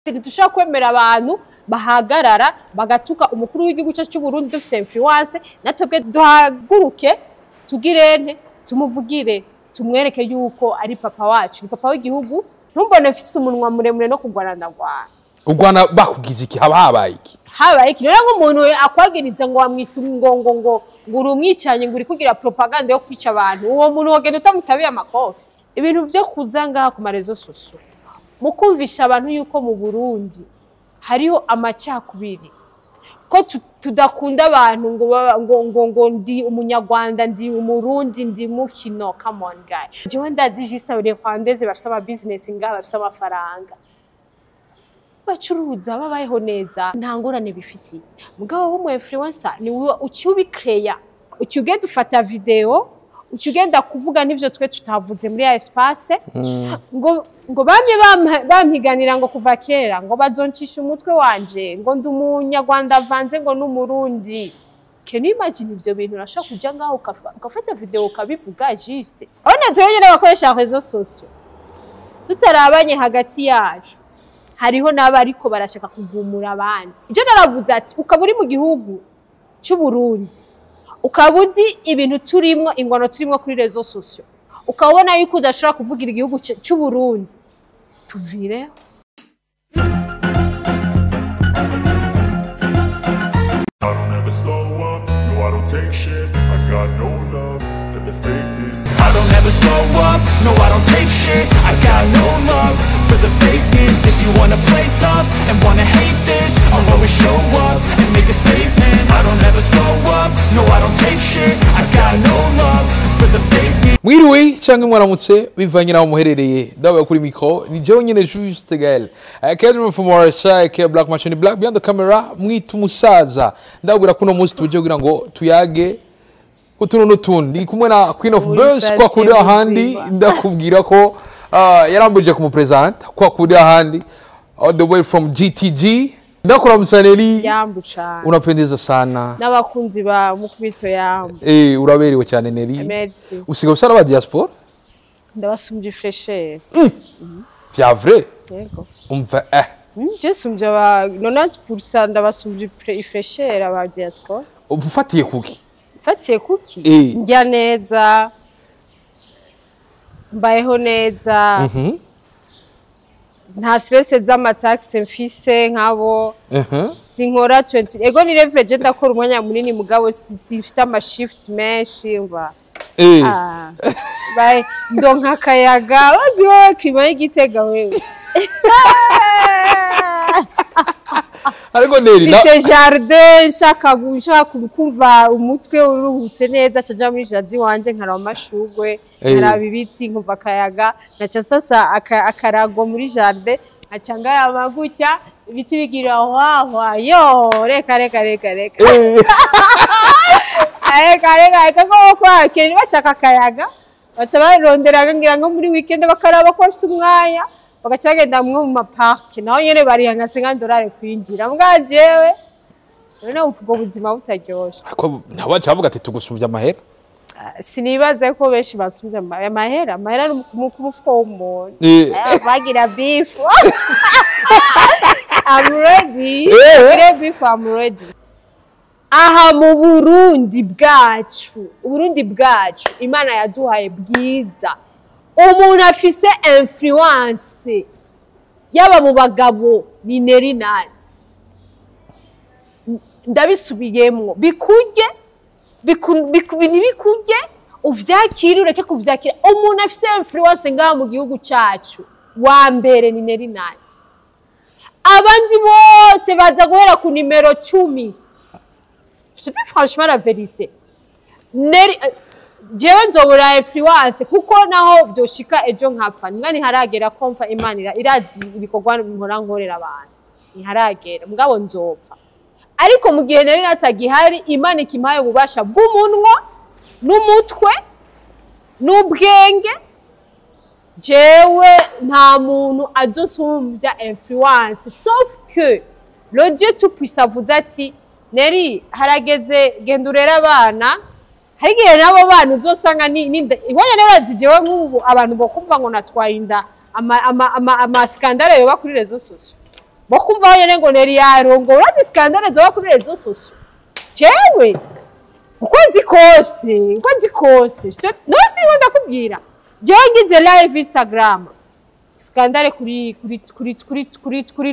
Ntidushobora kwemera abantu bahagarara bagatuka umukuru w'igihugu cyacu cy'u Burundi dufise influence. Natwebwe duhaguruke, tugirente, tumuvugire, tumwereke yuko ari papa wacu, ni papa w'igihugu. Ntumbone mfise umunwa muremure, no kugwana ndagwana. Ugwana bakugize iki? Haba habaye iki? Habaye iki rero? Nk'umuntu akwagiriza ngo wamwise ngo uri umwicanyi, ngo uri kugira propaganda yo kwica abantu, uwo muntu wogenda utamutabiye amakofi? Ibintu vyo kuza ngaha ku ma réseaux sociaux mu kumvisha abantu yuko mu Burundi hariho amacakubiri, ko tudakunda abantu, ngo ndi umunyarwanda, ndi umurundi, ndi mukino. Come on guy, jewe ndazi juste les Rwandais bafise ama business ngaha, bafise amafaranga, bacuruza, babayeho neza, nta ngorane bifitiye. Mugabo w'umu influencer ni wowe uciye ubikreya, uciye ugenda ufata video, uciye ugenda kuvuga n'ivyo twe tutavuze muri ya espace, ngo bamye bampiganira ngo kuva kera, ngo bazoncisha umutwe wanje, ngo ndi umunyarwanda avanze ngo n'umurundi. Can you imagine? Ivyo bintu urashobora kuja ngaho ugafata video ukabivuga juste. Urabona jewe nyene bakoresha réseaux sociaux tutarabanye hagati yacu, hariho n'abariko barashaka kugumura abandi. Ibyo naravuze ati ukaba uri mu gihugu cy'u Burundi, ukaba uzi ibintu turimwo, ingwano turimwo kuri réseaux sociaux, ukaba ubona yuko udashobora kuvugira igihugu cy'u Burundi, tuvireho. I don't ever slow up, no, I don't take shit. I got no love for the fakeness. I don't ever slow up, no, I don't take shit. I got no love for the fakeness. If you wanna play tough and wanna hate this, I'll always show up and make a statement. I don't ever slow up, no, I don't take shit. I got no love for the fakeness. Mwiriwe cyangwa mwaramutse bivanye n'aho muherereye. Ndabaye kuri micro ni jewe nyene Juste Gaël, Kedro from RSI K Black Machine Black behind the camera, mwita umusaza. Ndabwira kuno munsi tuje kugira ngo tuyage utuntu n'utundi. Ndi kumwe na Queen of Uri Buzz kwa kuri sasiye ahandi. muzima. Ndakubwira ko yarambuje kumupresent kwa kuri ahandi, all the way from GTG. Ndakuramutsa Nelly. Yambu cane. Unapendeza sana. N'abakunzi ba mukubito, yambu. Uraberewe cyane Nelly. Merci. Usigaye usara ba diaspora. Ndabasumbye fraîcheur. Vya vrai? Yego. Umva. Je sumbye aba 90%, ndabasumbye fraîcheur aba diaspora. Ufatiye kuki? Mfatiye kuki? Eh. Ndya neza, mbayeho neza, nta stress z'ama taxes mfise nkabo. Sinkora 20, ego ni leverage, ndakora umwanya munini, mugabo sifite ama shift menshi mva. Ah, bye, ndonka akayaga. Wazi wowe climat y'Igitega wewe. Ariko Nelly na Mfise jardin, nshaka kumva umutwe uruhutse neza, nca muri jardin wanje, nkaraba amashurwe, nkaraba ibiti, nkumva akayaga, nkaca sasa akarago muri jardin, nkaca ngarama gutya, ibiti bigira hwahwa. Yo, reka reka reka reka. Reka reka reka, ko kwakira bashaka akayaga baca barondera, ngira ngo muri weekend bakaraba ko bafise umwanya, bagaca bagenda mwo mu ma parcs, naho nyene bariha nka $50 kwinjira. Mbwa jewe none wumva ubwo buzima butaryoshe? Ariko nabo baca bavuga ati tugusumvya amahera. Sinibaza ko benshi basumvye amahera. Amahera ni ku mufuko w'umuntu. Bagira beef, I'm ready. Bagire beef, I'm ready. Aha mu Burundi bwacu, Uburundi bwacu Imana yaduhaye bwiza, umuntu afise influence yaba mu bagabo ni Nelly Nat. Ndabisubiyemwo, bikurye ntibikurye, uvyakire ureke kuvyakira, umuntu afise influence ngaha mu gihugu cacu wa mbere ni Nelly Nat. Abandi bose baza guhera ku nimero 10. Je dis franchement la vérité. Nelly, jewe nzobura influence kuko naho vyoshika ejo nkapfa, mbwa ntiharagera ko mfa. Imana irazi ibikorwa nkora nkorera abantu, ntiharagera, mugabo nzopfa. Ariko mu gihe nari natagihari, Imana ikimpaye ububasha bw'umunwa n'umutwe n'ubwenge, jewe nta muntu azosumbya influence, sauf que le Dieu tout puissant avuze ati: "Nelly, harageze, genda urere abana." Hari igihe n'abo bana uzosanga ni iwanya rero urazi jewe nk'ubu abantu bokumva ngo natwaye inda, ama scandales yoba kuri réseaux sociaux. Bo kumva nyene ngo Neri yarongo, urazi scandale zoba kuri réseaux sociaux. Jewe uko nzi kose, uko nzi kose, no si ndakubwira, jewe ngize live Instagram, scandale kuri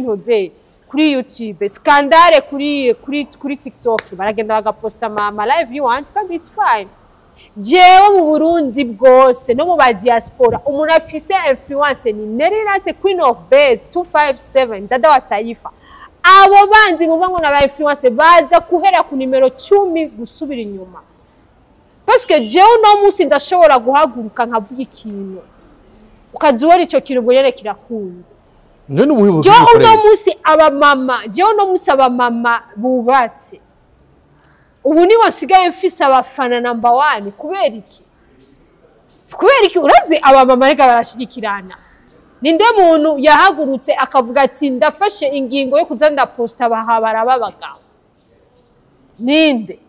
ntoze, kuri YouTube scandale, kuri TikTok baragenda bagaposta ama live you want, kandi it's fine. Jewe mu Burundi bwose no mu ba diaspora, umuntu afise influence ni Nelly Nat, Queen of Base 257, dada wa taifa. Abo bandi muvuga ngo naba influence baza kuhera ku nimero 10 gusubira inyuma, parce que jewe uno munsi ndashobora guhaguruka nkavuga ikintu, ukaza ico kintu ubwo nyene kirakunze. None ubuhe Jewe uno bukoresha? munsi abamama, jewe uno munsi abamama bubatse ubu nibo nsigaye mfise abafana number one. Kubera iki? Kubera iki? Urazi abamama reka barashigikirana. Ninde muntu yahagurutse akavuga ati ndafashe ingingo yo kuza ndaposta abahabara b'abagabo? Ninde?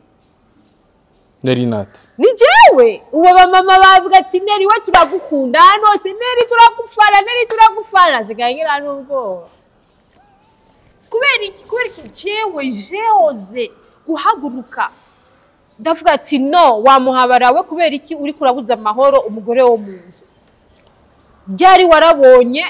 Nelly Nat. Ni jewe. Ubu abamama bavuga ati Neri we turagukunda, hano hose Neri turagufana, Neri turagufana, zigagira n'ubwoba. Kubera iki? Kubera iki jewe jeoze guhaguruka ndavuga ati no wamuhabara we, kubera iki uri kurabuza amahoro umugore wo mu nzu? Ryari warabonye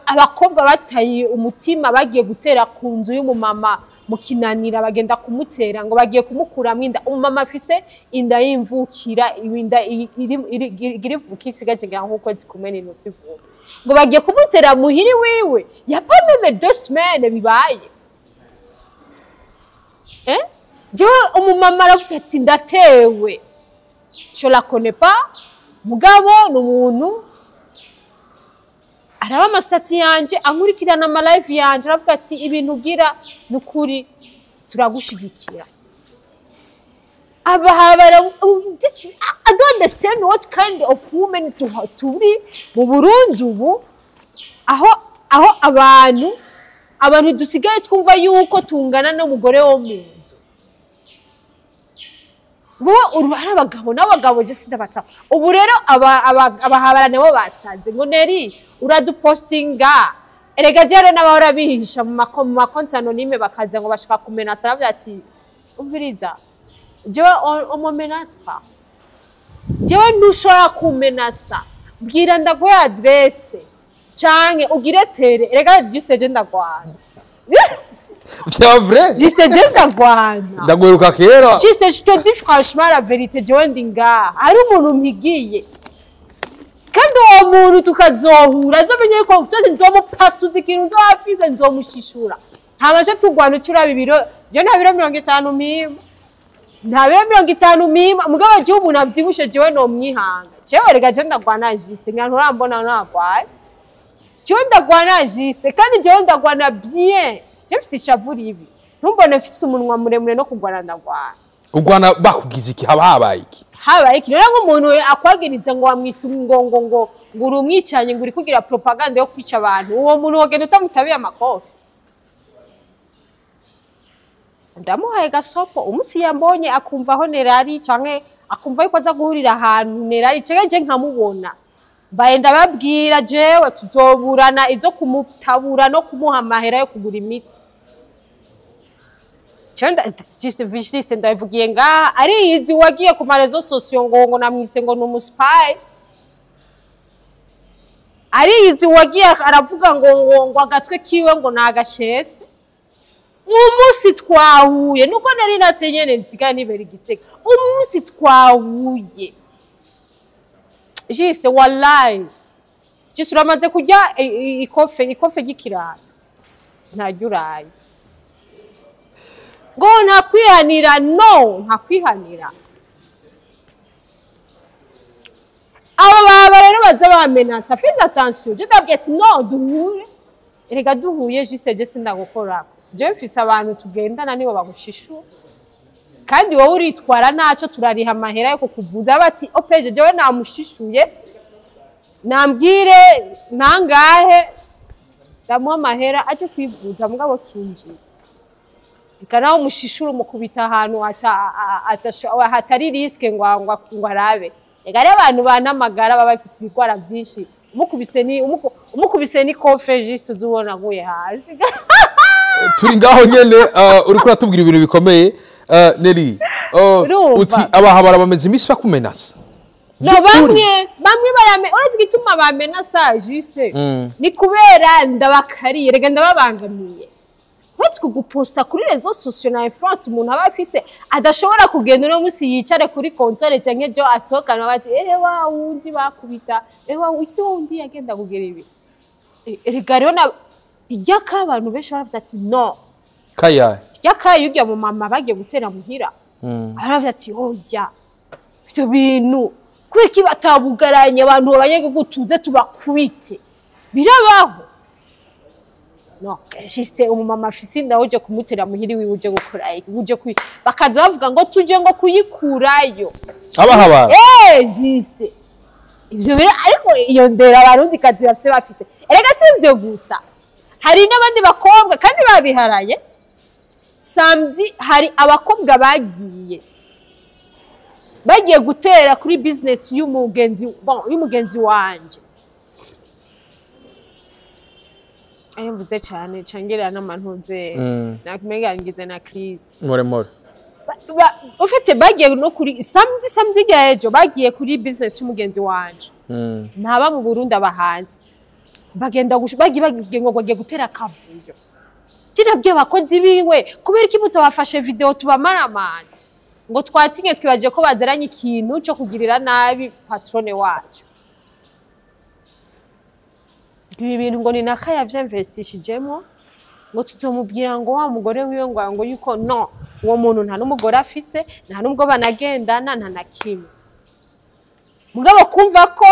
abakobwa bataye umutima bagiye gutera ku nzu y'umumama mu Kinanira, bagenda kumutera ngo bagiye kumukuramo inda? Umumama afise inda y'imvukira, inda irivuka isigaje ngira nk'ukwezi kumwe n'inusu ivuka, ngo bagiye kumutera muhiri wiwe ya pas même 2 semaines bibaye. Jewe umumama aravuga ati ndatewe. Je la connais pas, mugabo ni umuntu araba ama statuts yanje, ankurikirana ama live yanje, aravuga ati ibintu ugira ni ukuri turagushigikira. Abahabara, I don't understand what kind of women turi mu Burundi ubu, aho abantu dusigaye twumva yuko tungana n'umugore wo mu nzu. Bo uruhara abagabo n'abagabo je sindabata. Ubu rero abahabara nabo basanze ngo Neri uradupostinga. Erega jero n'abahora bihisha mu makonti anonyme bakaza ngo bashaka kumenasa, bavuga ati umviriza, jewe on me menace pas. Jewe ntushobora kumenasa. Bwira ndaguhe adresse canke ugire tere. Erega juste je ndagwana. Vya vrai? Juste je ndagwana. Ndaguheruka kera. Juste je te dis franchement la vérité, jewe ndi ngaha hari umuntu mpigiye, kandi uwo muntu tukazohura azomenye yuko vyose nzomupasuza ikintu nzoba afise, nzomushishura, hama ce tugwana. Uca uraba ibiro, jewe nta biro 50 mpima, nta biro 50 mpima. Mugabo jewe umuntu avyibushe jewe nomwihanga. Jewe rega je ndagwana juste, ngira nturambona nagwaye. Jewe ndagwana juste, kandi jewe ndagwana bien. Je mfise ishavu ribi, ntumbone mfise umunwa muremure, no kugwana ndagwana. Ugwana bakugize iki? Haba habaye iki? Habaye iki rero? Nk'umuntu akwagiriza ngo wamwise ngo uri umwicanyi, ngo uri kugira propaganda yo kwica abantu, uwo muntu wogenda utamutabiye amakofi? Ndamuhaye gasopo. Umunsi yambonye akumva aho Nerari, canke akumva yuko aza guhurira ahantu Nerari, canke je nkamubona, mbaye ndababwira, jewe tuzoburana izo kumutabura no kumuha amahera yo kugura imiti. Juste ndabivugiye ngaha, ariyizi wagiye ku ma réseaux sociaux ngo namwise ngo ni umu spy. Ariyizi wagiye aravuga ngo agatwe kiwe ngo ni agashese. Umunsi twahuye, nuko nari natse nyene nsigaye nibera igitego, umunsi twahuye juste, wallahi juste, uramaze kurya ikofe ry'ikirato, ntarya uraye ngo ntakwihanira. No ntakwihanira. Abo baba rero baza bamenasa, fais attention. Je ndabwiye ati no duhure. Erega duhuye juste, je sindagukorako. Je mfise abantu tugendana nibo bagushishura, kandi wowe uritwara naco, turariha amahera yo kukuvuza. Bati opeje jewe namushishuye, nambwire nangahe ndamuha amahera aje kwivuza. Mugabo kinjiye, reka nawe umushishura, umukubita ahantu hatari risque ngo arabe. Reka rero abantu banamagara baba bafise ibigwara vyinshi. Umukubise ni kofe juste, uzubona aguye hasi. Turi ngaho nyene, uriko uratubwira ibintu bikomeye, Nelly. Urumva? Uti abahabara bameze iminsi bakumenasa. No, bamwe barame, uretse igituma bamenasa juste ni kubera ndabakariye, rega ndababangamiye. Uretse kuguposta kuri réseaux sociaux na influence umuntu aba afise, adashobora kugenda uno munsi yicare kuri comptoir canke ejo asohokana bati: "Ehe, wa wundi bakubita, ehe, wa wundi, wa wundi yagenda kugira ibi." Erega rero na ijya ka abantu benshi baravuze ati: "No." Kaya? Ijya kayo ujya mu mama bagiye gutera muhira, baravuze ati: "Oya, ivyo bintu kubera iki batabugaranye abantu abanyagihugu, tuze tubakubite?" Birabaho. No juste umumama afise inda, uje kumutera muhiri wiwe, uje gukora iki? Uje bakaza bavuga ngo tuje ngo kuyikurayo. Abahabara? Eh, juste ivyo biro. Ariko iyo ndera abarundi kazi bafise, erega si ivyo gusa, hari n'abandi bakobwa kandi babiharaye. Samedi hari abakobwa bagiye gutera kuri business y'umugenzi, bon, y'umugenzi wanje. Ayo mvuze cyane cangerera n'amantuze, nakumenga ngize na crise. More more. Ufite bagiye no kuri samedi ejo bagiye kuri business y'umugenzi wanje. Ntaba mu Burundi, aba hanze. Bagenda bagiye ngo bagiye gutera akavuyo. Kirabwiye abakozi biwe: "Kubera iki mutabafashe video tubamara amazi?" Ngo twatinye, twibaje ko bazaranye ikintu cyo kugirira nabi patronne wacu. Ibi bintu ngo ni naka yavyinvestishijemo, ngo tuzomubwira ngo wa mugore wiwe ngo yuko no uwo muntu nta n'umugore afise, nta n'ubwo banagendana, nta na kimwe. Mugabo kumva ko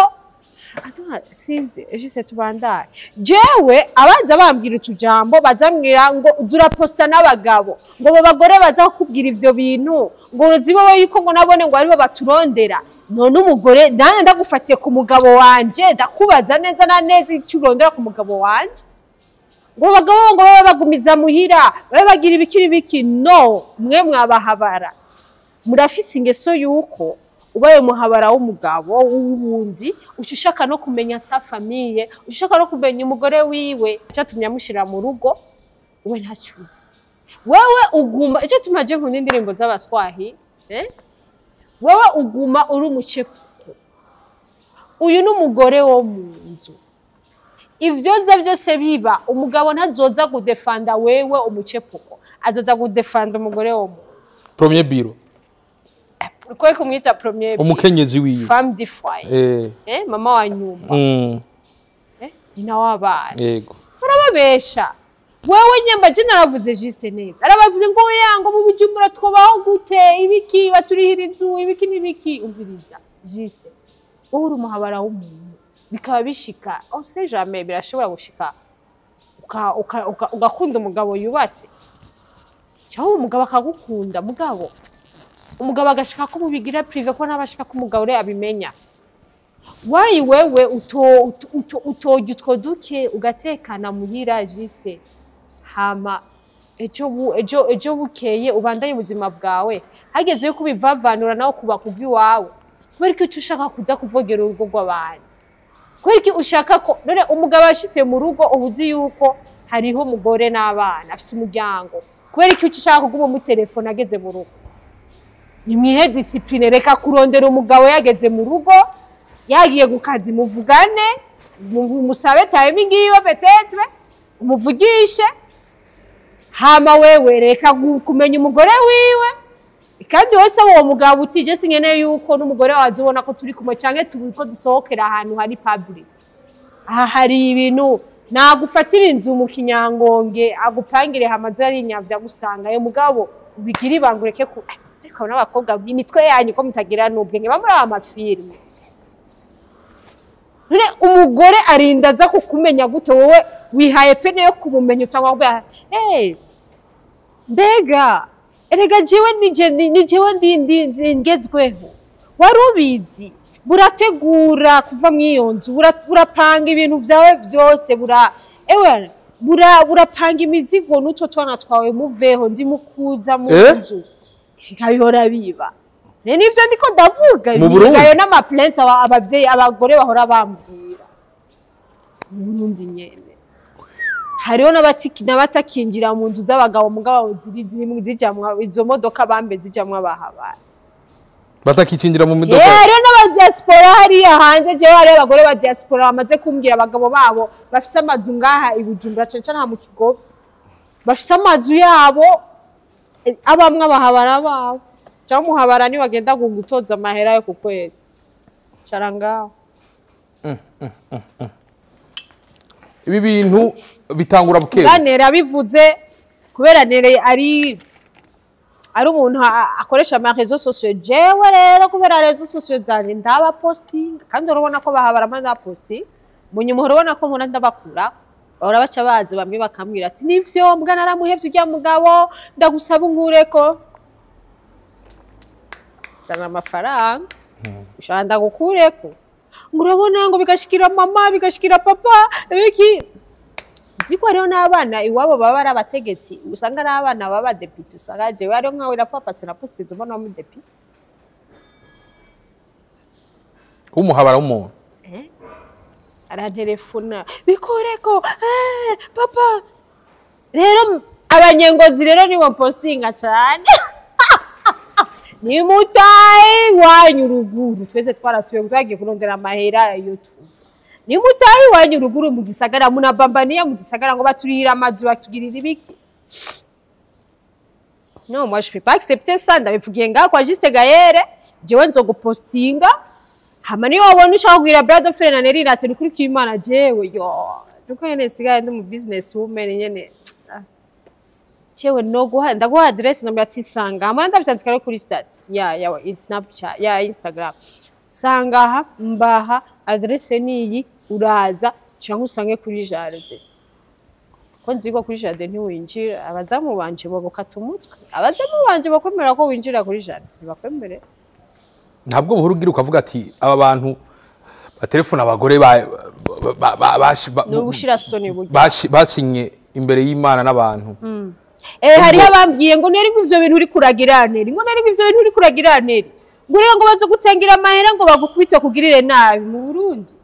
Atuma, sinzi ejo tubandanye. Jewe abanza bambwira utujambo, bazambwira ngo uraposta n'abagabo, ngo abo bagore baza kukubwira ivyo bintu, ngo uzi wowe yuko ngo nabone ngo aribo baturondera. None umugore nane ndagufatiye ku mugabo wanje, ndakubaza neza na neza icyo urondera ku mugabo wanje? Ngo abagabo ngo babe bagumiza muhira, babe bagira ibiki n'ibiki. No mwe mwabahabara murafise ingeso yuko ubaye muhabara w'umugabo w'uwundi, uca ushaka no kumenya sa famille, uca ushaka no kumenya umugore wiwe, icyatumye amushira mu rugo we ntacuzi. Wewe uguma, icyo tumaje nkunda indirimbo z'abaswahi, eh? Wewe uguma uri umucepuko. Uyu ni umugore wo mu nzu, ivyo nza byose biba, umugabo ntazoza kudefanda wewe umucepuko, azoza kudefanda umugore wo mu nzu. Premier bureau. Kwe kumwita premier Umukenyezi wiwe. Femme du foyer. Eh, mama wa nyumba. Eh, nyina w'abana. Barababesha. Wewe nyamba je naravuze juste neza, arabavuze ngo yango mu Bujumbura twobaho gute, ibiki, baturihira inzu, ibiki n'ibiki. Umviriza juste, wowe uri umuhabara w'umuntu, bikaba bishika, on sait jamais, birashobora gushika ugakunda umugabo yubatse, cyangwa umugabo akagukunda, mugabo umugabo agashaka ko mubigira privé, ko ntabashaka ko umugabo ure abimenya. Wayi wewe utojya utwo duke ugatekana muhira juste, hama ejo bukeye ubandanye ubuzima bwawe. Hageze yuko ubivavanura nawe kuba kuva iwawe, kubera ko icyo ushaka kuza kuvogera urugo rw'abandi, kubera iki ushaka ko none umugabo yashitse mu rugo, uba uzi yuko hariho umugore n'abana, afise umuryango, kubera iki ushaka kuguma umutelefone ageze mu rugo? Nimwihe discipline. Reka kurondera umugabo yageze mu rugo. Yagiye ku kazi, muvugane, musabe timing yiwe, peut-être umuvugishe. Hama wewe reka kumenya umugore wiwe. Kandi wese uwo mugabo utije sinkeneye yuko n'umugore wawe ubona ko turi kumwe canke turi ko dusohokera ahantu hari public. Aha hari ibintu nagufatira inzu mu Kinyangonge, agupangire, hamaze ari inyavya gusanga ayo. Mugabo ubigire ibanga, ureke ku ariko n'abakobwa imitwe yanyu ko mutagira n'ubwenge, ba muri aya mafilme. None umugore arinda aza kukumenya gute? Wowe wihaye peine yo kumumenya, utangwa kuvuga: "Hey, mbega erega jewe nije ni jewe ndi ngezweho." Wari ubizi? Burategura kuva mw'iyo nzu, burapanga ibintu vyawe vyose, bura ewe burapanga imizigo n'utwo twana twawe, muveho ndi mukuza mu Eh? nzu. Erega bihora biba. Rero nivyo ndiko ndavuga. Mu Burundi? Ayo n'amaplainte abavyeyi, abagore bahora bambwira. Mu Burundi nyene hariho n'abatakinjira mu nzu z'abagabo, mugabo ziri zirimwo, zijamwo izo modoka bambe zijamwo abahabara. Batakicinjira mu midoka? Hariho n'abadiaspora hariya hanze. Jewe hariho abagore ba diaspora bamaze kumbwira abagabo babo bafise amazu ngaha i Bujumbura, cane cane aha mu Kigobe, bafise amazu yabo abamwe abahabara babo, cyangwa umuhabara niwe agenda gutoza amahera yo ku kwezi, cara ngaho. Ibi bintu bitangura buke. Nere abivuze kubera Nere ari umuntu akoresha ama réseaux sociaux. Jewe rero kubera réseaux sociaux zanje ndaba posting, kandi urabona ko bahabara amwe posting, mu nyuma urabona ko mpora ndabakura, bahora baca baza bamwe bakambwira ati: "Nivyo mbwa, naramuhevye urya mugabo, ndagusaba unkureko, zana amafaranga ushaka ndagukureko." Ngo urabona ngo bigashikira mama, bigashikira papa, biki. Nzi ko hariho n'abana iwabo baba ari abategetsi, usanga ari abana baba badepite, usanga jewe hariho nkawe irafa pasi na poste ubona w'umudepite. W'umuhabara w'umuntu. Arantelefona: "Bikoreko, papa." Rero abanyengozi rero nibo postinga cyane. Nimutahe iwanyu ruguru, twese twarasuye, twagiye kurondera amahera iyo tuva. Nimutahe iwanyu ruguru mu gisagara, munabambaniya mu gisagara ngo baturira amazu, batugirira ibiki. Non, moi je peux pas accepter ça. Ndabivugiye ngaho kwa Juste Gaël, jewe nzogupostinga, hama niyo wabona ushaka kugira brother friend na Neri ati kuri kimana. Jewe yo nuko nyene nsigaye ndi mu business woman nyene. Ah. Jewe no guha, ndaguha adresse, ndambwira ati sanga hama ndavyandika no kuri status ya Snapchat, ya Instagram: "Sanga aha, mbaha adresse niyi, uraza cyangwa usange kuri jardin." Ko nzi ko kuri jardin ntiwinjira, abazamu banje bagukata umutwe. Abazamu banje bakwemera ko winjira kuri jardin? Ntibakwemere. Ntabwo buhora ugira ukavuga ati aba bantu batelefona abagore Ni ubushirasoni burya. Basinye imbere y'Imana n'abantu. Hariho abambwiye ngo: "Neri, ngo ivyo bintu uri kuragira, Neri, ngo Neri, ngo ivyo bintu uri kuragira, Neri, ngo rero ngo baze gutangira amahera ngo bagukubite kugirire nabi mu Burundi."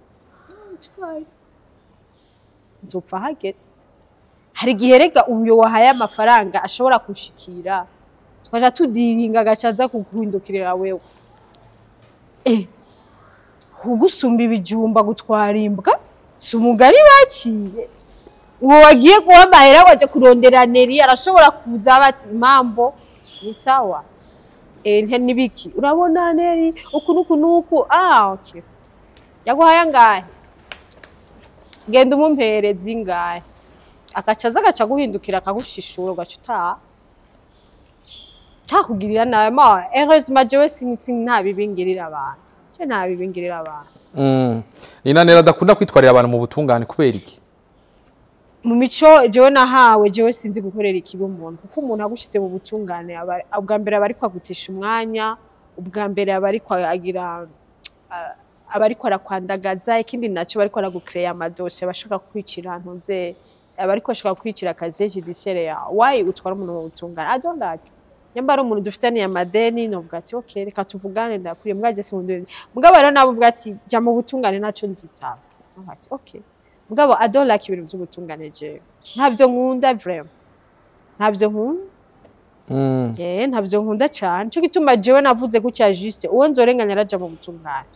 It's fine. Nzopfa hageze. Hari igihe rega uyo wahaye amafaranga ashobora kushikira, tukaja tudiringa, agaca aza kuguhindukirira wewe, ugusumba ibijumba gutwara imbwa, si umugari baciye. Uwo wagiye guha amahera waje kurondera Neri arashobora kuza bati: "Mambo ni sawa, nte nibiki, urabona Neri uku nuku nuku." Ah, okay, yaguhaye angahe? Genda umumpereze ingahe? Agaca aza, agaca guhindukira, akagushishura, ugaca utaha cakugirira nabi. Ma heureusement jewe sin nta bibi ngirira abantu, je nta bibi ngirira abantu. Ni Nera adakunda kwitwarira abantu mu butungane, kubera iki? Mu mico jewe nahawe, jewe sinzi gukorera ikibi umuntu, kuko umuntu agushize mu butungane ubwa mbere aba ariko agutesha umwanya, ubwa mbere aba ariko agira aba ariko arakwandagaza. Ikindi naco, bariko aragucréa amadosiye, abashaka kwicira ntuze, aba ariko ashaka kwicira casier judiciaire yawe. Why utwara umuntu mu butungane? I don't like. Nyamba ari umuntu dufitaniye amadeni, novuga ati: "Okay, reka tuvugane, ndakuriye." Mbwa je sinkunda. Mugabo rero nabo uvuga ati: "Jya mu butungane," naco nzitaba. Nkavuga ati: "Okay." Mugabo I don't like ibintu vy'ubutungane, jewe ntavyo nkunda, vraiment ntavyo nkunda. Ntavyo nkunda cane. Nico gituma jewe navuze gutya juste: uwo nzorenganya araja mu butungane.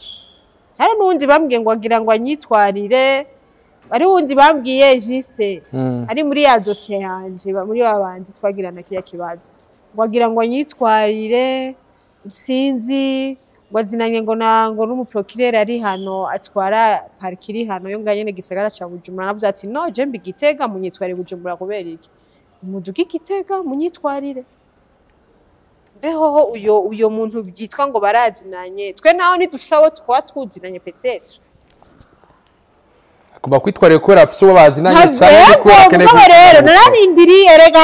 Hari n'uwundi bambwiye ngo agira ngo anyitwarire, hari uwundi bambwiye juste ari muri ya dosiye yanje, muri babandi twagirana kiriya kibazo, ngo agira ngo anyitwarire, sinzi ngo azinanye ngo na ngo n'umuprocureur ari hano atwara parquet iri hano yo ngaho nyene gisagara ca Bujumbura. Navuze ati: "No, je mbi Gitega, munyitwarire Bujumbura kubera iki? Muduge Gitega munyitwarire." Mbehoho uyo muntu byitwa ngo barazinanye, twe naho ntidufise abo twaba twuzinanye peut-être. Agomba kwitwarira kubera afise uwo bazinanye canke kubera akeneye Mugabo rero kwitwarira? Nararindiriye rega,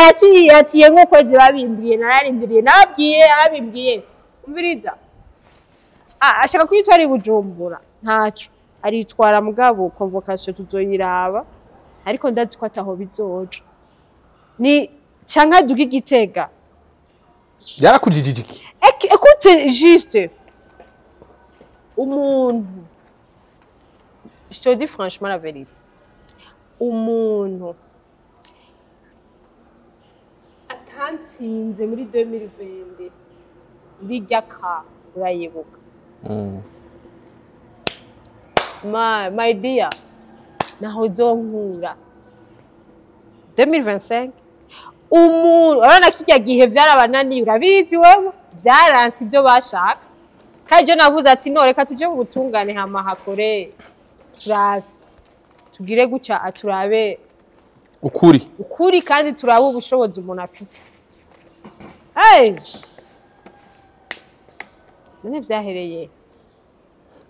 haciye nk'ukwezi babimbwiye, nararindiriye, nababwiye ababimbwiye: "Umviriza, ashaka kwitwara i Bujumbura, ntaco aritwara, mugabo convocation tuzoyiraba, ariko ndazi ko ataho bizoja, ni canke aduga i Gitega." Yarakujijije iki? Écoute, juste umuntu, je te dis franchement la vérité. Umuntu atansinze muri 2020 muri ryaka, urayibuka, my dear, naho uzonkura 2025. Umuntu urabona kirya gihe byarabananiye, urabizi wewe, byaranse ibyo bashaka. Kandi je navuze ati: "No, reka tuje mu butungane, hama hakore, turabe, tugire gutya, turabe ukuri." Ukuri, kandi turabe ubushobozi umuntu afise. Hey! None vyahereye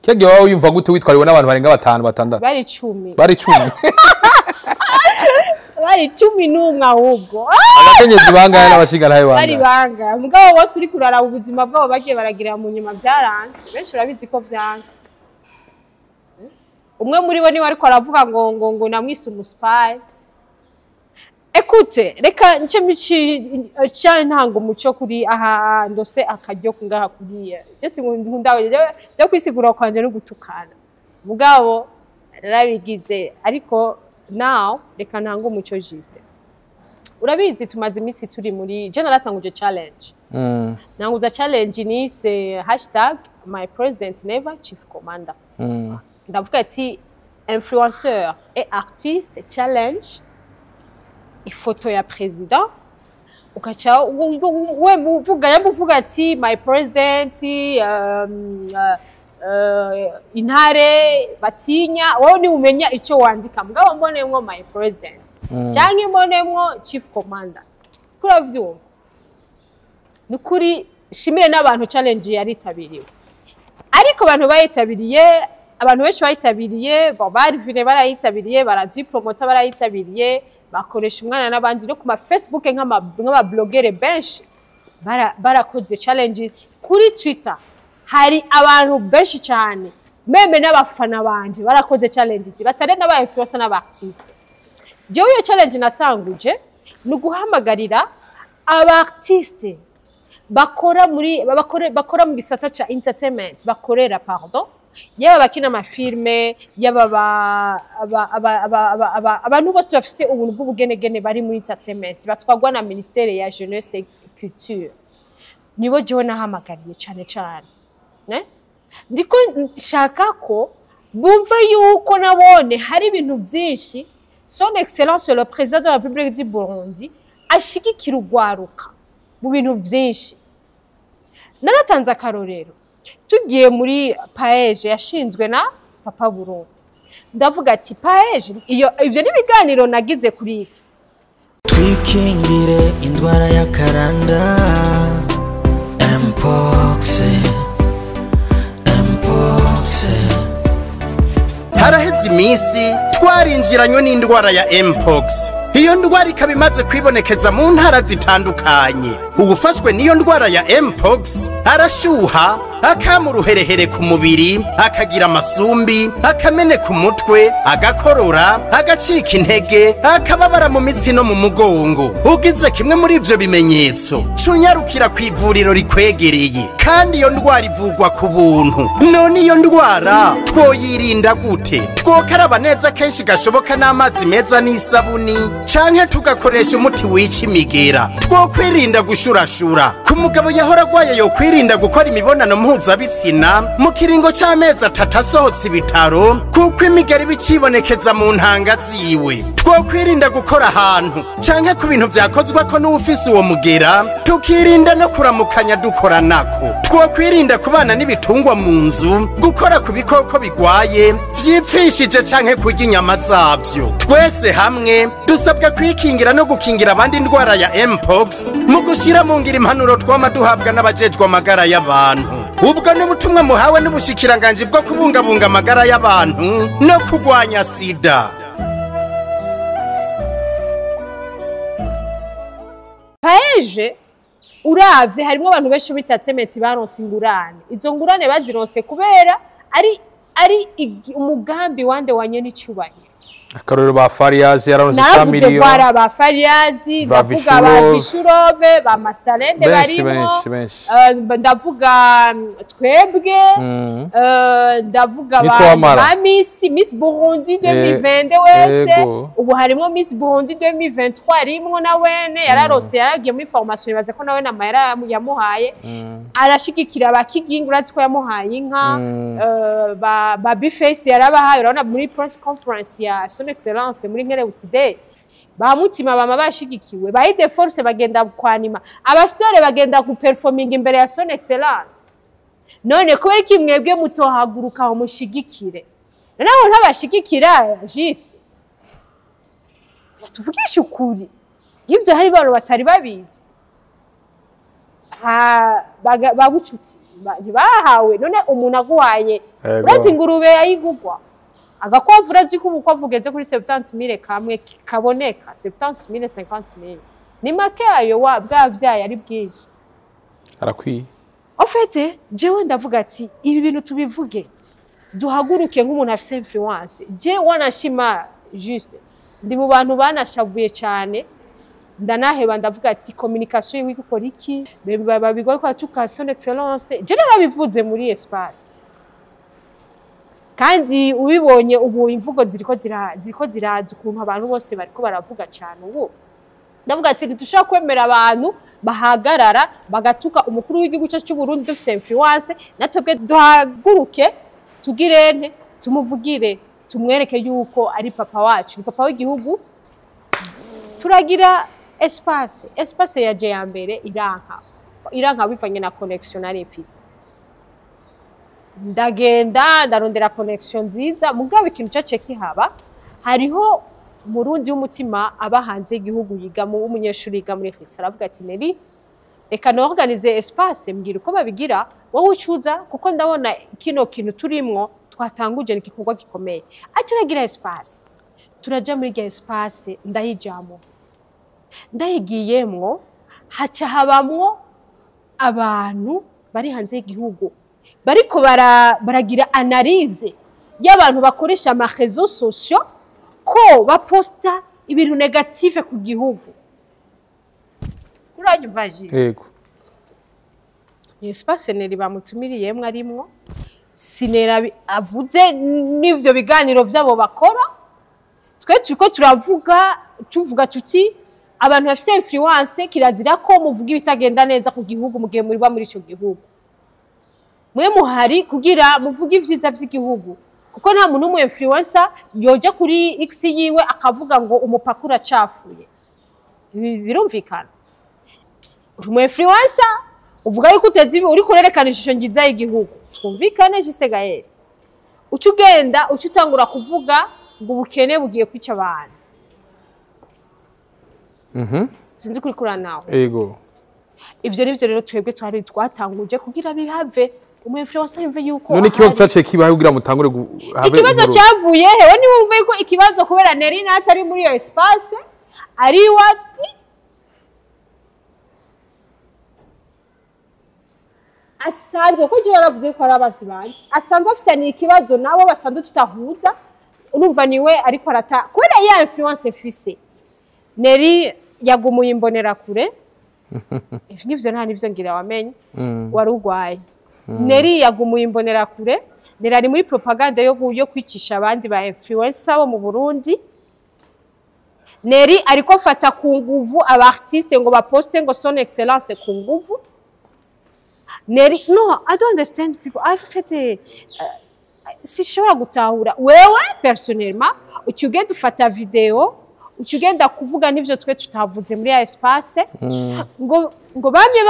Cyagiye waba wiyumva gute witwariwe n'abantu barenga batanu, batandatu? Bari 10. Bari 10. Bari 11 ahubwo. Abakenyezi bangahe n'abashingantahe Bari bangahe? Banga mugabo bose uri kuraraba ubuzima bwabo bagiye baragira mu nyuma, byaranse. Benshi urabizi ko byanse. Umwe muri bo niwe ariko aravuga ngo namwise umu spy. Écoute, reka nce mici cya ntango umuco kuri aha, ndose akaryo ngaha kuriya. Je sinkunda byo kwisigura kwanje no gutukana, mugabo narabigize. Ariko now reka ntango umuco juste. Urabizi, tumaze iminsi turi muri, je naratanguje challenge. Nanguza challenge nise #MyPresidentNever ChiefCommander. Ndavuga ati: "Influenceur et artiste challenge, ifoto ya president, ugaca we uvuga, yamba uvuga ati 'my president', intare batinya, wowe ni umenya icyo wandika, mugabo mbonемwo 'my president' cyangwa mbonемwo 'chief commander'." Kuravyumva, ni ukuri shimire n'abantu, challenge yaritabiriwe. Ariko abantu bayitabiriye, abantu benshi bayitabiriye, bon, barivine barayitabiriye, barazipromota, barayitabiriye, bakoresha umwana n'abandi no ku ma Facebook, nk'ama blogueur benshi barakoze challenge. Kuri Twitter hari abantu benshi cyane, même n'abafana banje barakoze challenge, batari n'aba influencer n'aba artiste. Jewe iyo challenge natanguje ni uguhamagarira aba artiste bakora muri bakora mu gisata ca entertainment, bakorera, pardon, yaba abakina ama films, yaba abantu bose bafise ubuntu bw'ubugenegene bari muri entertainment, batwagwa na ministère ya jeunesse et culture. Nibo jewe nahamagariye cane cane, ne? Ndiko nshaka ko bumve yuko nabone hari ibintu byinshi Son Excellence le Président de la République du Burundi ashigikira urwaruka mu bintu vyinshi. Naratanze akarorero, tugiye muri PAEEJ yashinzwe na Papa Burundi, ndavuga ati PAEEJ iyo, ivyo ni ibiganiro nagize kuri X. Twikingire indwara y'akaranda Mpox, Mpox. Haraheze iminsi twarinjiranywe n'indwara ya Mpox. Iyo ndwara ikaba imaze kwibonekeza mu ntara zitandukanye. Uwufashwe n'iyo ndwara ya Mpox arashuha, akama uruherehere ku mubiri, akagira amasumbi, akameneka umutwe, agakorora, agacika intege, akababara mu mitsi no mu mugongo. Ugize kimwe muri ivyo bimenyetso, cunyarukira ku ivuriro rikwegereye. Kandi iyo ndwara ivugwa ku buntu. None iyo ndwara twoyirinda gute? Twokaraba neza kenshi gashoboka n'amazi meza n'isabuni, canke tugakoresha umuti wica imigera. Twokwirinda gushurashura. Ku mugabo yahora agwaye, yokwirinda gukora imibonano mpuzabitsina mu kiringo c'amezi 3 asohotse ibitaro, kuko imigera iba icibonekeza mu ntanga ziwe. Twokwirinda gukora ahantu canke ku bintu vyakozwako n'uwufise uwo mugera, tukirinda no kuramukanya dukoranako. Twokwirinda kubana n'ibitungwa mu nzu, gukora ku bikoko bigwaye vyipfishije canke kurya inyama zavyo. Twese hamwe dusabwa kwikingira no gukingira abandi indwara ya Mpox mu gushira mu ngiro impanuro twama duhabwa n'abajejwe amagara y'abantu. Ubwo n'ubutumwa muhawe n'ubushikiranganji bwo kubungabunga amagara y'abantu no kurwanya sida. PAEEJ, uravye harimwo abantu benshi b'entertainment baronse ingurane. Izo ngurane bazironse kubera ari umugambi wande wanye n'icubahiro. Akarorero, ba Farias yararonse Navuze miliyoni. Vara ba Fariazi, Ba ndavuga ba Vishurove. Vishurove, ba Mastalende Benshi, barimo. benshi, benshi. Ndavuga twebwe, ndavuga ba Nitwamara. ba Miss Burundi 2020 wese. Ubu harimo Miss Burundi 2023 arimwo, na wene yararose, yaragiye muri formation, ibaze ko nawe namahera yamuhaye, arashigikira abakigingi, urazi ko yamuhaye inka. Ba Bface yarabahaye, urabona muri press conference ya Son Excellence muri Nkerebutsi Day, ba Mutima bama bashigikiwe, ba Ide Force bagenda kwanima, abasitore bagenda guperforminga imbere ya Son Excellence. None kubera iki mwebwe mutohaguruka aho mushigikire? Naho ntabashigikira, juste tuvugishe ukuri, y'ibyo hari bantu batari babizi. Babucuti ntibahawe. None umuntu aguhaye, urazi ingurube yayigugwa agakwavu, urazi ko ubukwavu ugeze kuri 70 000 kamwe kaboneka, 70 000, 50 000 ni make yayo, wa bwavyaye ari bwinshi. Arakwiye. En fait, jewe ndavuga ati ibi bintu tubivuge, duhaguruke nk'umuntu afise influence. Je wanashima, juste ndi mu bantu banashavuye cyane, ndanaheba, ndavuga ati communication yiwe ikora iki? Babigwa ko atuka Son Excellence. Je narabivuze muri espace, kandi ubibonye ubu imvugo ziriko ziraza, ukuntu abantu bose bariko baravuga cyane ubu. Ndavuga ati ntidushobora kwemera abantu bahagarara bagatuka umukuru w'igihugu cyacu cy'u Burundi dufise influence. Natwebwe duhaguruke, tugirente, tumuvugire, tumwereke yuko ari papa wacu, ni papa w'igihugu. Turagira espace yaje ya mbere iranka bivanye na connection nari mfise. Ndagenda ndarondera connection nziza, mugabo ikintu cyaciye kihaba, hariho Murundi w'umutima aba hanze y'igihugu, yiga mu w'umunyeshuri, yiga muri Risa, aravuga ati: "Neri, reka norganize espace, mbwira uko babigira, wowe ucuza, kuko ndabona kino kintu turimwo twatanguje ni igikorwa gikomeye." Acaragira espace, turaja muri irya espace, ndayijamo, ndayigiyemwo, haca habamwo abantu bari hanze y'igihugu bariko baragira analyse y'abantu bakoresha ama réseaux sociaux, ko baposta ibintu négatifs ku gihugu. Uranyumva, Juste? Yego. Iyo espace Neri bamutumiriyemwo arimwo, sinera avuze n'ivyo biganiro vyabo bakora. Twe turiko turavuga, tuvuga tuti abantu bafise influence, kirazira ko muvuga ibitagenda neza ku gihugu mu gihe muri ba muri ico gihugu. Mwe muhari kugira muvuge ivyiza vy'igihugu, kuko nta muntu w'umu influencer yoja kuri X yiwe akavuga ngo umupaka uracafuye. Ibi birumvikana, uri umu influencer, uvuga yuko uteze uriko urerekana ishusho nziza y'igihugu. Twumvikane, Juste Gaël, uca ugenda uca utangura kuvuga ngo ubukene bugiye kwica abantu. Sinzi kuri kura nawe. Yego. Ivyo nivyo rero twebwe twari twatanguje kugira bihave, umu influencer yumve yuko None ikibazo ahari. cyaciye kibaho kugira mutangure habe Ikibazo inkuru. cyavuye hewe? Niwumve yuko ikibazo kubera Neri Nati ari muri iyo espace, ari iwatwi asanzwe, kuko jewe yaravuze ko ari abansi banje, asanzwe afitaniye ikibazo nabo basanzwe tutahuza. Urumva niwe ariko arata kubera ya influence mfise. Neri yagumuye imbonerakure. Ivyo ngivyo nta nivyo ngira wamenye, wari urwaye. Neri yagumuye imbonerakure. Neri ari muri propaganda yo kwicisha abandi ba influencer bo mu Burundi. Neri ariko afata ku nguvu aba artiste ngo baposte ngo Son Excellence ku nguvu. Neri, no, I don't understand people. I fete sishobora gutahura. Wewe personnellement uca ugenda ufata video, uca ugenda kuvuga n'ivyo twe tutavuze muri ya espace, ngo bamye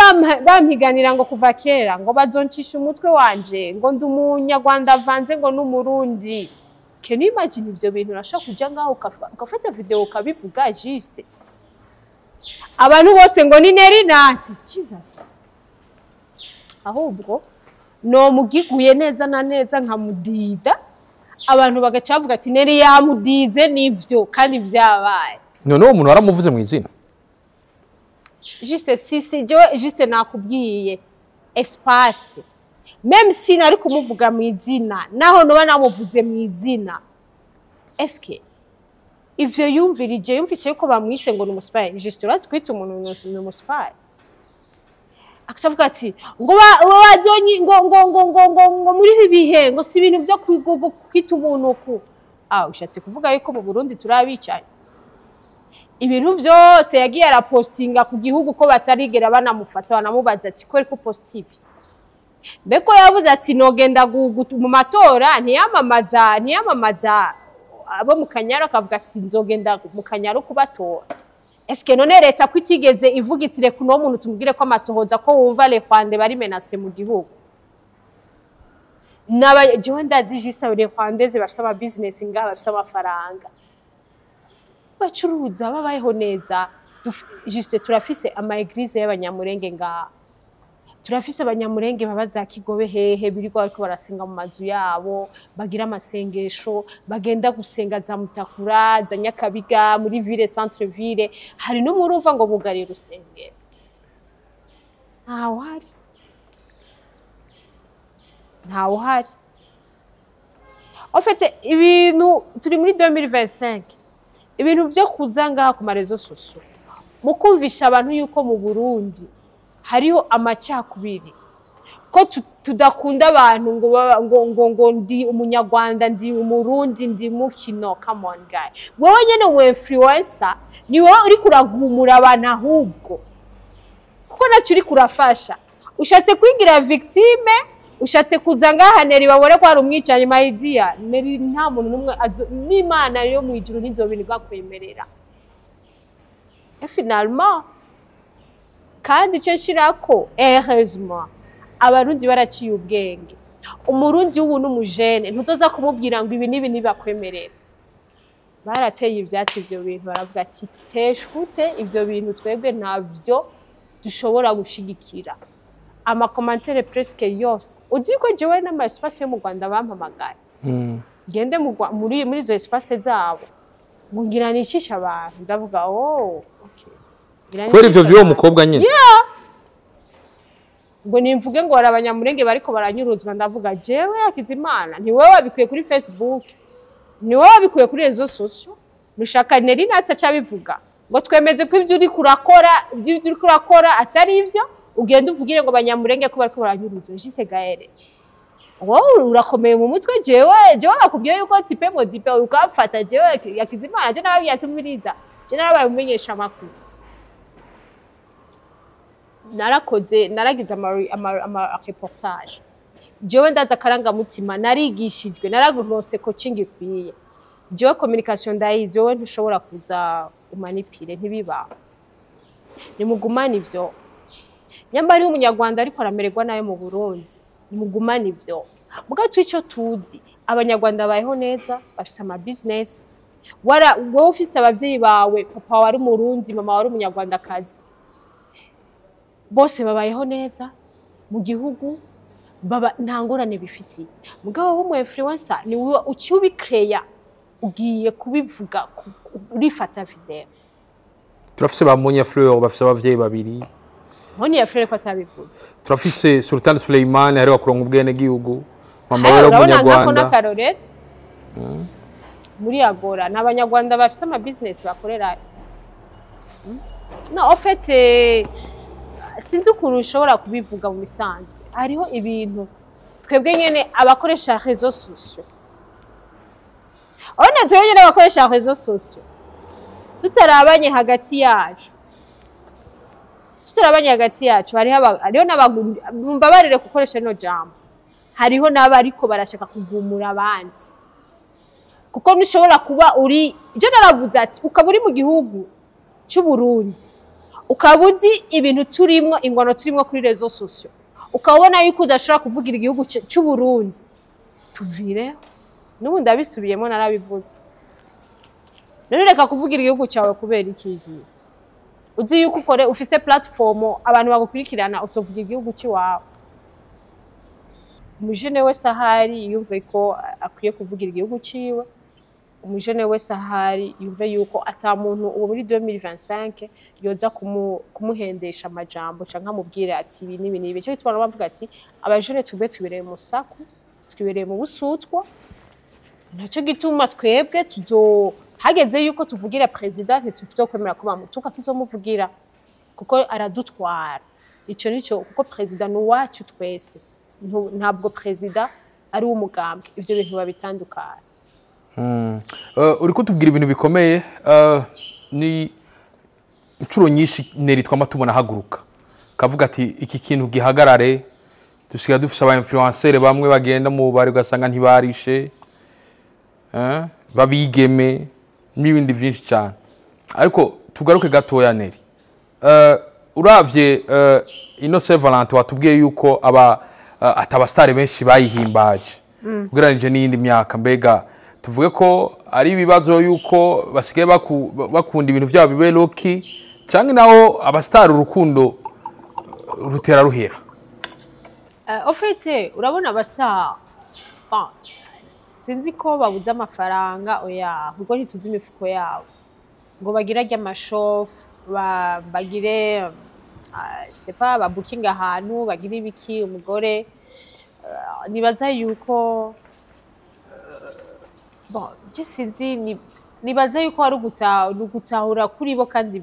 bampiganira ngo kuva kera, ngo bazoncisha umutwe wanje, ngo ndi Umunyarwanda avanze ngo n'Umurundi. Can you imagine ivyo bintu? Urashobora kuja ngaho ugafata video ukabivuga, juste abantu bose ngo ni Neri Nati. Jesus, ahubwo nomugiguye neza na neza nkamudida, abantu bagaca bavuga ati Neri yamudize. Nivyo kandi vyabaye. None uwo muntu waramuvuze mu izina? Juste si jewe juste nakubwiye espace, même si nari kumuvuga mu izina, naho noba namuvuze mu izina, eske Ivyo yumvirije, yumvise yuko bamwise ngo ni umu spy. Juste, urazi kwita umuntu ni umu spy, akavuga ati ngo bazonyi ngo muri ibi bihe ngo si ibintu vyo kwita umuntu ku ushatse kuvuga yuko mu Burundi turabicaye. Ibintu vyose yagiye arapostinga ku gihugu ko batarigera banamufata banamubaza ati ko ariko post ibi. Mbeko yavuze ati nogenda mu matora, ntiyamamaza abo mu Kanyaru, akavuga ati nzogenda mu Kanyaru kubatora. Eske none leta ko itigeze ivuga iti reka uno muntu tumubwire ko amatohoza, ko wumva les Rwandais bari menacés mu gihugu? Naba jewe ndazi juste les Rwandais bafise ama business ngaha, bafise amafaranga, bacuruza, babayeho neza. Juste, turafise ama église y'Abanyamurenge ngaha, turafise Abanyamurenge baba za Kigobe hehe, birirwa bariko barasenga mu mazu yabo, bagira amasengesho, bagenda gusenga za Mutakura, za Nyakabiga, muri ville, centre ville. Hari n'umurumva ngo bugariye urusengero? Ntawuhari, ntawuhari. En fait, ibintu turi muri 2025, ibintu vyo kuza ngaha ku ma réseaux sociaux mu kumvisha abantu yuko mu Burundi hariho amacakubiri, ko tudakunda abantu, ngo ngo ndi Umunyarwanda, ndi Umurundi, ndi mukino. Come on guy, wowe nyene umu influencer, ni wowe uri kuragumura abantu ahubwo, kuko nacyo uri kurafasha. Ushatse kwigira victime, ushatse kuza ngaha Neri babone ko hari umwicanyi. My dear Neri, nta muntu n'umwe n'Imana yo mu ijuru ntizobintu kwemerera. Et finalement, kandi icyo nshirako, heureusement Abarundi baraciye ubwenge. Umurundi w'ubu n'umujene ntuzoza kumubwira ngo ibi n'ibi ntibakwemerera. Barateye ivyatsi ivyo bintu, baravuga ati teshute, ivyo bintu twebwe ntavyo dushobora gushigikira. Ama commentaires presque yose, uzi ko jewe n'ama espace yo mu Rwanda bampamagaye ngende muri izo espace zabo ngo ngira nishishe abantu. Ndavuga: "Oh, okay." Ngira Kubera ivyo nishishe vy'uwo abantu. mukobwa nyine. Ngo nimvuge ngo hari Abanyamurenge bariko baranyuruzwa. Ndavuga: "Jewe Hakizimana, ni wowe wabikuye kuri Facebook, ni wowe wabikuye kuri réseaux sociaux." Nushaka Neri natwe acabivuga ngo twemeze ko ibyo uri kurakora atari ivyo. Ugenda uvugire ngo Abanyamurenge ko bariko baranyuruzwa. Jise Gaere, wowe urakomeye mu mutwe. Jewe nakubwiye yuko tipe modipe ukamfata. Jewe Hakizimana, je nawe yatumiriza, je narabaye umumenyesha amakuru, narakoze, naragize ama reportage. Jewe ndaza akarangamutima, narigishijwe, nararonse coaching ikwiye. Jewe communication ndayizi. Wowe ntushobora kuza umanipire, ntibiba. Nimugumane ivyo. Nyamba ari Umunyarwanda ariko aramererwa nayo mu Burundi, nimugumane ivyo. Muga twico tuzi, Abanyarwanda babayeho neza, bafise ama business. Wara wowe ufise abavyeyi bawe, papa wari Umurundi, mama wari Umunyarwandakazi, bose babayeho neza mu gihugu, baba nta ngorane bifitiye. Mugabo w'umu influencer ni wowe uciye ubikreya, ugiye kubivuga, urifata video. Turafise ba Monia Fleur bafise abavyeyi babiri. Monia Fleur ko atabivuze? Turafise Sultan Suleiman aheruka kuronka ubwenegihugu, mama we Urabona nkako w'Umunyarwanda. N'akarorero muri Agora ni Abanyarwanda bafise ama business bakorera. No, en fait, sinzi ukuntu ushobora kubivuga. Mu bisanzwe hariho ibintu twebwe nyene abakoresha réseaux sociaux, urabona twebwe nyene abakoresha réseaux sociaux tutarabanye hagati yacu, hariho hariho mumbabarire gukoresha rino jambo, hariho n'abariko barashaka kugumura abandi, kuko ntushobora kuba uri, ibyo naravuze ati ukaba uri mu gihugu cy'u Burundi, ukaba uzi ibintu turimwo, ingwano turimwo kuri réseaux sociaux, ukaba ubona yuko udashobora kuvugira igihugu cy'u Burundi, tuvireho. N'ubu ndabisubiyemo, narabivuze. None reka kuvugira igihugu cyawe kubera ikijisi uzi yuko ukore ufise platform, abantu bagukurikirana, utovuga igihugu cy'iwawe. Umujene wese ahari yumve ko akwiye kuvugira igihugu ciwe. Umujene wese ahari yumve yuko ata muntu uwo muri 2025 yoza kumuhendesha amajambo canke amubwira ati ibi n'ibi n'ibi. Cyo gituma bavuga ati abajene twebwe twibereye mu saku, twibereye mu busutwa. Naco gituma twebwe tuzo Hageze yuko tuvugira président, ntituzokwemera ko bamutuka, tuzomuvugira kuko aradutwara. Ico nico, kuko président ni uwacu twese. Ntabwo président ari uw'umugambwe, ivyo bintu babitandukana. Uri kutubwira ibintu bikomeye. Ni inshuro nyinshi Nelly twama tubona ahaguruka kavuga ati iki kintu gihagarare. Dusigaye dufise aba influenceur bamwe bagenda mu bari, ugasanga ntibarishe, babigeme n'ibindi byinshi cyane. Ariko tugaruke gatoya, Nelly. Uravye ino Saint Valentin, watubwiye yuko aba atabastare benshi bayihimbaje ugereranije n'iyindi myaka. Mbega tuvuge ko ari ibibazo yuko basigaye bakunda ibintu byabo bibe low-key, cyangwa naho abastari urukundo rutera ruhera? Au fait, urabona abastar, bon, sinzi ko babuze amafaranga, oya, kuko ntituzi imifuko yabo ngo bagire arya amashofu, bagire, je sais pas, babukinga ahantu, bagire ibiki umugore. Nibaza yuko bon, je sinzi, nibaza yuko ari ugutahura kuri bo. Kandi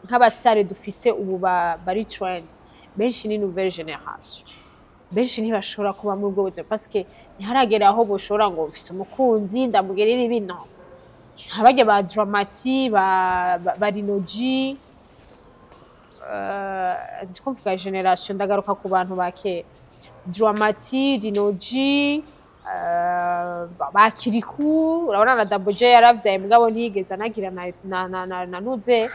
nk'abastare dufise ubu bari trend benshi ni nouvelle génération, benshi ntibashobora kuba muri ubwo buzima parce que ntiharagera aho boshobora ngo mfise umukunzi ndamugerera ibi. No ntabajya ba Dramati, ba Rinoji, ndiko mvuga génération, ndagaruka ku bantu ba kera, Dramati, Rinoji, ba Kiriku. Urabona na Double J yaravyaye, mugabo ntiyigeze anagira na nuze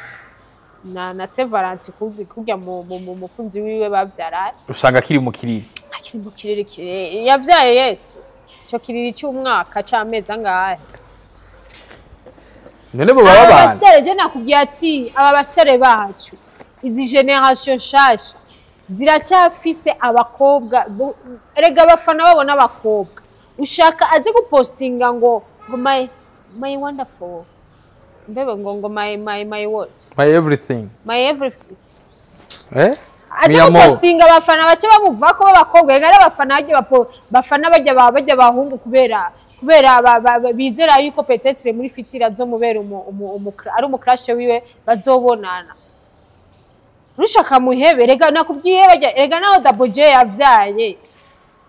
na Saint Valentin kurya mu mukunzi wiwe bavyaranye. Usanga akiri mu kiriri. Akiri mu kiriri kirere yavyaye Yesu, ico kiriri c'umwaka c'amezi angahe? None bo baba Aba bana basitare, je nakubwiye ati aba basitare bacu, izi génération nshasha ziracyafise abakobwa. Erega abafana babona abakobwa, ushaka aze gupostinga ngo my wonderful mbebe, ngo my what? My everything. My everything. Eh. Aje Mi amor. gupostinga, abafana bace bamuvako b'abakobwa. Rega ari abafana bajya bafana bajya bahungu kubera bizera yuko peut-être muri futur azomubera ari umucrush wiwe bazobonana. Rushaka muhebe. Rega nakubwiye bajya, rega naho Double J yavyaye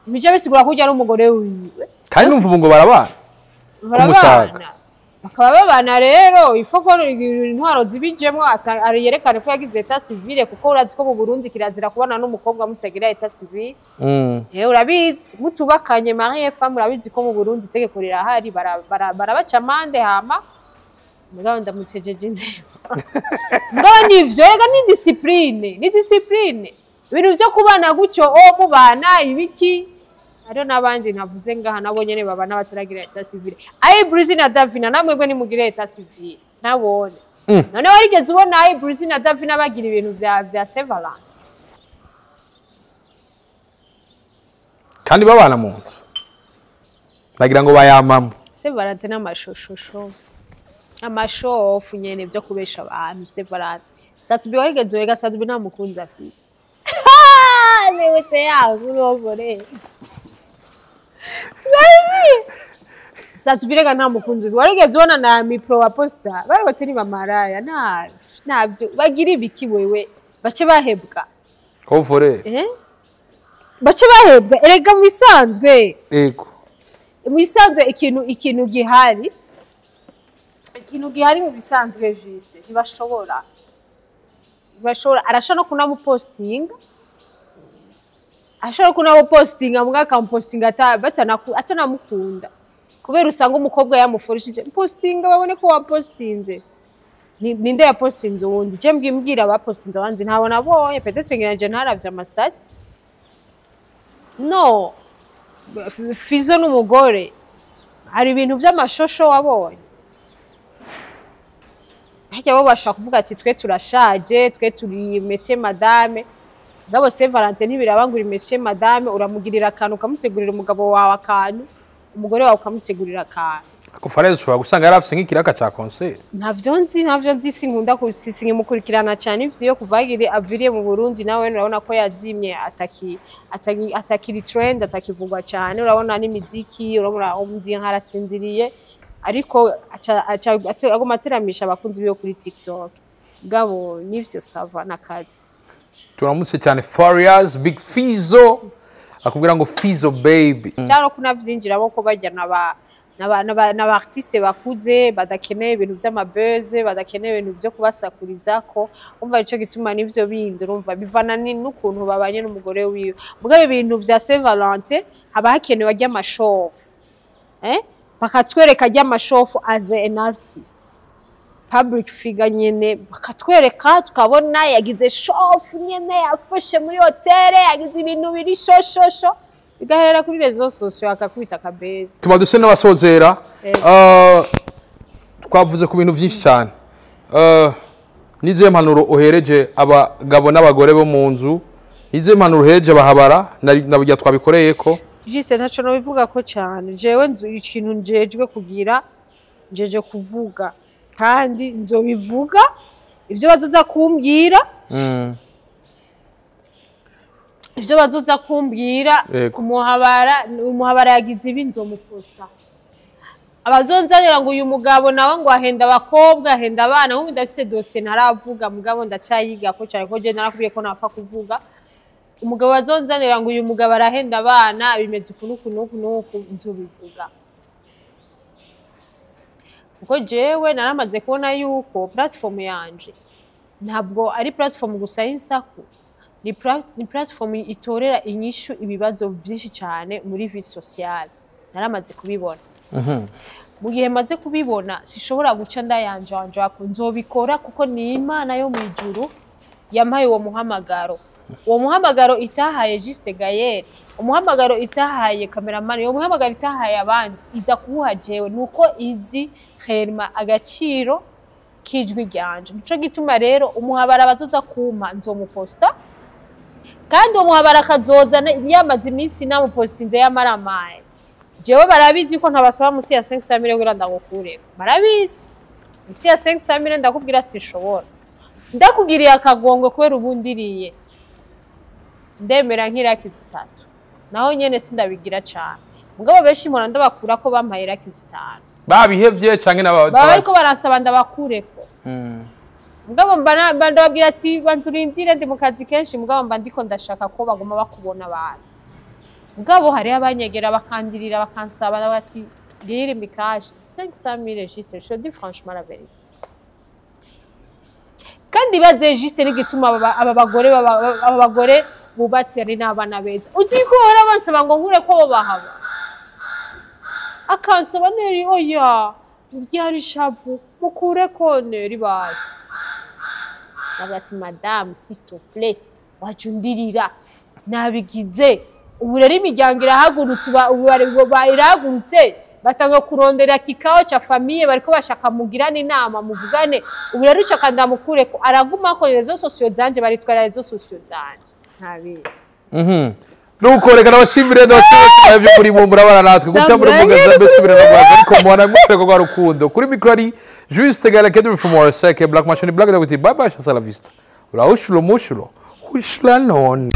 bice bisigura ko ujya ari umugore wiwe. Kandi numva ubu ngo barabana. Barabana, bakaba babana. Rero ifo ko intwaro zibijemwo, yerekane ko yagize état civil, kuko urazi ko mu Burundi kirazira kubana n'umukobwa mutagira état civil. Urabizi, mutubakanye mari et femme, urabizi ko mu Burundi itegeko rirahari, barabaca amande. Hama mugabo ndamutejeje inzego, mugabo nivyo rega ni discipline, ni discipline. Ibintu vyo kubana gutyo o mubana ibiki, hariho n'abandi ntavuze ngaha nabo nyene babana bataragira état civil. Aye, Bruce na Davina, namwebwe nimugire état civil nabone. None warigeze ubona aye Bruce na Davina bagira ibintu vya Saint Valentin? Kandi babana mu nzu, ndagira ngo bayamamo. Saint Valentin n'amashoshosho, amashofu nyene vyo kubesha abantu. Saint Valentin, Satubi warigeze, rega Satubi nta mukunzi afise. Nibutse yaho kuri uwo. Satubi rega nta mukunzi, warigeze ubona na mipro wa posta bari batari bamaraya? Nta ntabyo bagira ibiki wewe, bace bahebwa. Hovore. Eh, bace bahebwa. Erega mu bisanzwe, mu bisanzwe ikintu gihari mu bisanzwe, juste ntibashobora. Arashobora no kunamupostinga, ashobora kunamupostinga mbwa akamupostinga atanamukunda, kubera usanga umukobwa yamuforishije postinga babone ko wapostinze. Ninde yapostinze uwundi? Je mbwira abapostinze abandi, ntabwo nabonye. Peut-être ngira nje ntaravye amastats. No Fizo n'umugore, hari ibintu vy'amashosho wabonye harya? Bo bashobora kuvuga ati twe turashaje, twe turi monsieur madame. Ngabo Saint Valentin ntibiraba ngo uri monsieur madame. Uramugirira akantu, ukamutegurira umugabo wawe akantu, umugore wawe ukamutegurira akantu. Ako Farez ushobora gusanga yari afise nk'ikiraka ca concert. Ntavyo nzi, ntavyo nzi, sinkunda sinkumukurikirana cyane ivyo kuva yagire aviriye mu Burundi. Nawe urabona ko yazimye, atakiri trend, atakivugwa cyane. Urabona n'imiziki, urabona umudi nkarasinziriye. Ariko aca aguma ateramisha abakunzi biwe kuri TikTok. Gabo nivyo, ça va nakazi. Turamutse cyane Farias Big Fizo, akubwira ngo Fizo baby. Cyangwa kunavyinjiramo ko barya n'aba artiste bakuze badakeneye ibintu vy'amabuzz, badakeneye ibintu vyo kubasakurizako. Umva, ico gituma n'ivyo bindi, urumva, bivana n'ukuntu babanye n'umugore wiwe. Mugabo ibintu vya Saint Valentin haba hakenewe arya amashofu, bakatwereka arya amashofu as an artist, public figure nyene, bakatwereka tukabona yagize shofu nyene, yafashe muri hoteli, yagize ibintu biri shoshosho, bigahera kuri réseaux sociaux, akakubita akabeza. Tuma duse n'abasozera. Yego. Twavuze ku bintu byinshi cyane. Nizihe mpanuro uhereje abagabo n'abagore bo mu nzu? Nizihe mpanuro uhereje abahabara na burya twabikoreye ko? Jise, ntaco nobivuga ko cyane. Jewe nzu ikintu njejwe kugira, njeje kuvuga, kandi nzobivuga ivyo bazoza kumbwira. Ivyo bazoza kumbwira kumuhabara, umuhabara yagize ibi, nzomuposta. Abazonzanira ngo uyu mugabo nawe ngo ahenda abakobwa, ahenda abana, nk'ubu ndafise dosiye ntaravuga, mugabo ndacayiga ko cyane, ko je narakubwiye ko napfa kuvuga. Umugabo bazonzanira ngo uyu mugabo arahenda abana, bimeze uku n'uku n'uku n'uku, nzobivuga, kuko jewe naramaze kubona yuko platform yanje ntabwo ari platform gusa y'insaku, ni platform itorera inyishu ibibazo byinshi cyane muri vie sociale. Naramaze kubibona. Mu gihe maze kubibona, sishobora guca ndayanjanjako. Nzobikora kuko ni Imana yo mu ijuru yampaye uwo muhamagaro. Uwo muhamagaro itahaye Juste Gaël, umuhamagaro itahaye cameraman, uwo muhamagaro itahaye abandi, iza kuwuha jewe, nuko izi herma agaciro k'ijwi ryanje. Nico gituma rero umuhabara bazoza kumpa nzomuposta, kandi uwo muhabara akazoza yamaze iminsi namupostinze yamaramaye. Jewe barabizi ko ntabasaba musi ya 500 mille kugira ndagukureko. Barabizi, musi ya 500 mille ndakubwira sinshobora. Ndakugiriye akagongwe kubera ubundiriye, ndemera nk'iraki 3, naho nyene sindabigira cane. Mugabo benshi mpora ndabakura ko bampaye iraki 5. Babihevye canke n'aba? Baba bariko baransaba ndabakureko. Mugabo mba ndababwira ati banza urindire, ndi mu kazi kenshi. Mugabo mba ndiko ndashaka ko baguma bakubona abantu. Mugabo hariho abanyegera bakandirira, bakansaba bati ngirira imikashi 500 mille. Juste, je dis franchement la vérité, kandi baze juste n'igituma aba bagore bubatse ari n'abana beza, uzi ko bahora bansaba ngo nkure ko bo bahaba, akansaba neri oya ryari shavu mukure ko neri basi. Avuga ati madame, s'il te plaît, waje undirira nabigize. Ubu rero imiryango irahagurutse, ubu irahagurutse, batanga kurondera kikao cha famille, bariko bashaka mugirane inama, muvugane. Ubu rero ushaka ndamukure ko araguma ko réseaux sociaux zanje, baritwara réseaux sociaux zanje, ntabindi. Nuko reka nabashimire, ndabashimire byo kuri mu murabana natwe gutambura imbuga za best biranabaza, ariko mubana mwese kwa rukundo. Kuri micro ari Juste Gala Kedru from Seke Black Machine Black, ndaguti bye bye, hasta la vista, uraushulo mushulo hushla none.